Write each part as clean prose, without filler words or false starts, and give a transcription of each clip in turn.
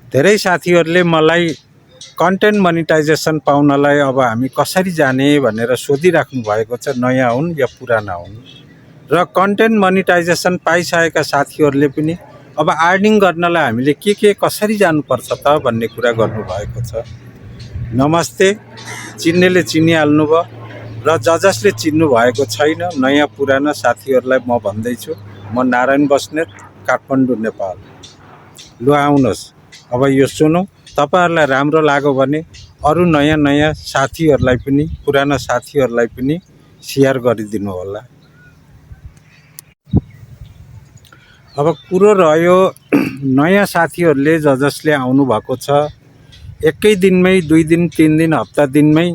धेरै साथीहरूले मलाई कन्टेन्ट मोनिटाइजेसन पाउनलाई अब हामी कसरी जाने भनेर सोधिराख्नु भएको छ, नयाँ हुन् या पुराना हुन्। र कन्टेन्ट मोनिटाइजेसन पाइसकेका साथीहरूले पनि अब अर्निङ गर्नलाई हामीले के कसरी जानुपर्छ त भन्ने कुरा गर्नुभएको छ। नमस्ते, चिन्नेले चिनिहाल्नु भयो र जसले चिन्नु भएको छैन नयाँ पुराना साथीहरूलाई म भन्दैछु, म नारायण बस्नेत, काठमाडौँ, नेपाल। लु आउनुहोस्, अब यो सुनौँ। तपाईहरुलाई राम्रो लाग्यो भने अरु नयाँ साथीहरूलाई पनि, पुराना साथीहरूलाई पनि शेयर गरिदिनु होला। अब कुरो रह्यो नयाँ साथीहरूले जसले आउनु भएको छ, एकै दिनमै 2 दिन 3 दिन हप्ता दिनमै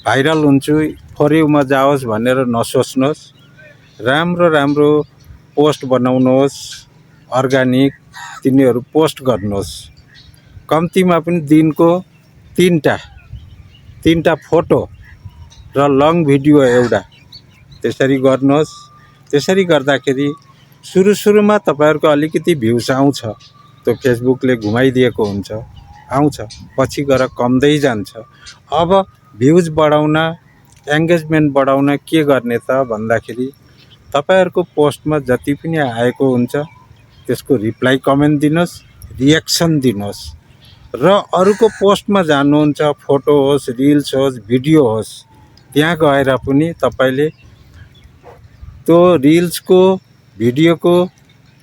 भाइरल हुन्छु, फर युमा जाओस् भनेर नसोच्नुहोस्। राम्रो पोस्ट बनाउनुहोस्, अर्गानिक तिनीहरू पोस्ट गर्नुहोस्। कम्तीमा पनि दिनको 3टा फोटो र लङ भिडियो एउटा त्यसरी गर्नुहोस्। त्यसरी गर्दाखेरि सुरुमा तपाईहरुको अलिकति भ्युज आउँछ, त्यो फेसबुकले घुमाइदिएको हुन्छ, आउँछ, पछि गएर कम्दै जान्छ। अब भ्युज बढाउन, एंगेजमेन्ट बढाउन के गर्ने त भन्दाखेरि तपाईहरुको पोस्टमा जति पनि आएको हुन्छ त्यसको रिप्लाई कमेन्ट दिनुहोस्, रिएक्सन दिनुहोस् र अरूको पोस्टमा जानुहुन्छ, फोटो होस्, रिल्स होस्, भिडियो होस्, त्यहाँ गएर पनि तपाईले त्यो रिल्सको, भिडियोको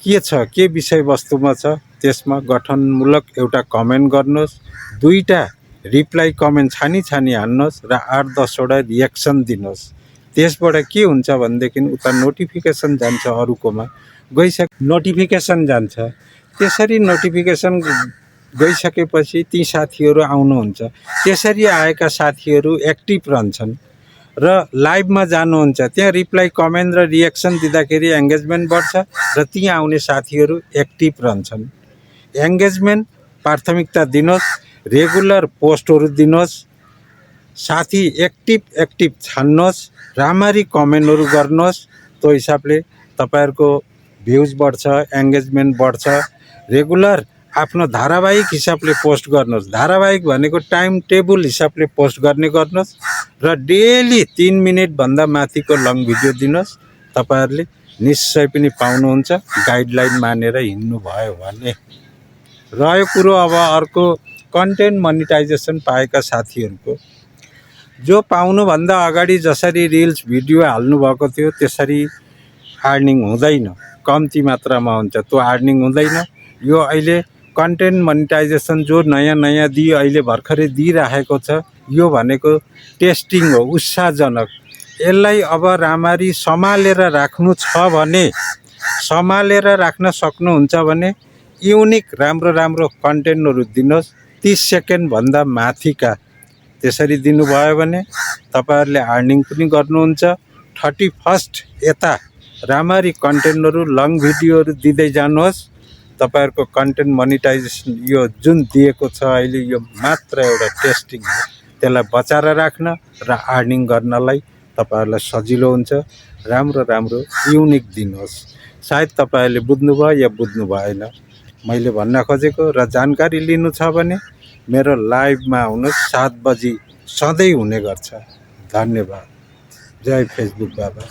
के छ, के विषयवस्तुमा छ त्यसमा गठनमूलक एउटा कमेन्ट गर्नुहोस्, 2टा रिप्लाई कमेन्ट छानी हान्नुहोस् र 8-10 वटा रिएक्सन दिनुहोस्। त्यसबाट के हुन्छ भनेदेखि उता नोटिफिकेसन जान्छ, अरूकोमा नोटिफिकेसन जान्छ। त्यसरी नोटिफिकेसन गइसकेपछि ती साथीहरू आउनुहुन्छ। त्यसरी आएका साथीहरू एक्टिभ रहन्छन् र लाइभमा जानुहुन्छ, त्यहाँ रिप्लाई कमेन्ट र रिएक्सन दिँदाखेरि एंगेजमेन्ट बढ्छ र त्यहाँ आउने साथीहरू एक्टिभ रहन्छन्। एंगेजमेन्ट प्राथमिकता दिनुहोस्, रेगुलर पोस्टहरू दिनुहोस्, साथी एक्टिभ छान्नुहोस्, राम्ररी कमेन्टहरू गर्नुहोस्। त्यो हिसाबले तपाईहरुको भ्युज बढ्छ, एंगेजमेन्ट बढ्छ। रेगुलर आफ्नो धारावाहिक हिसाबले पोस्ट गर्नुहोस्। धारावाहिक भनेको टाइम टेबल हिसाबले पोस्ट गर्नुहोस् र डेली 3 मिनेट भन्दा माथिको लङ भिडियो दिनुहोस्। तपाईहरुले निश्चय पनि पाउनुहुन्छ, गाइडलाइन मानेर हिँड्नु भयो भने। रह्यो कुरो अब अर्को कन्टेन्ट मोनिटाइजेसन पाएका साथीहरुको, जो पाउनु भन्दा अगाडि जसरी रिल्स भिडियो हाल्नु भएको थियो त्यसरी अर्निङ हुँदैन, कम्ती मात्रामा हुन्छ, त्यो अर्निङ हुँदैन। यो अहिले कन्टेन्ट मोनिटाइजेसन जो नयाँ अहिले भर्खरै दिइराखेको छ, यो भनेको टेस्टिङ हो, उत्साहजनक। यसलाई अब राम्ररी सम्हालेर राख्नु छ भने, सम्हालेर राख्न सक्नुहुन्छ भने युनिक राम्रो कन्टेन्टहरू दिनुहोस्, 30 सेकेन्ड भन्दा माथिका। त्यसरी दिनुभयो भने तपाईहरुले अर्निङ पनि गर्नुहुन्छ। 31st यता राम्ररी कन्टेन्टहरू, लङ भिडियोहरू दिँदै जानुहोस्। तपाईहरुको कन्टेन्ट मोनिटाइजेसन यो जुन दिएको छ अहिले, यो मात्र एउटा टेस्टिङ हो। त्यसलाई बचाएर राख्न र अर्निङ गर्नलाई तपाईहरुलाई सजिलो हुन्छ। राम्रो युनिक दिनुहोस्। सायद तपाईहरुले बुझ्नुभयो या बुझ्नु भएन मैले भन्न खोजेको। र जानकारी लिनु छ भने मेरो लाइभमा आउनुहोस्, 7 बजी सधैँ हुने गर्छ। धन्यवाद। जय फेसबुक बाबा।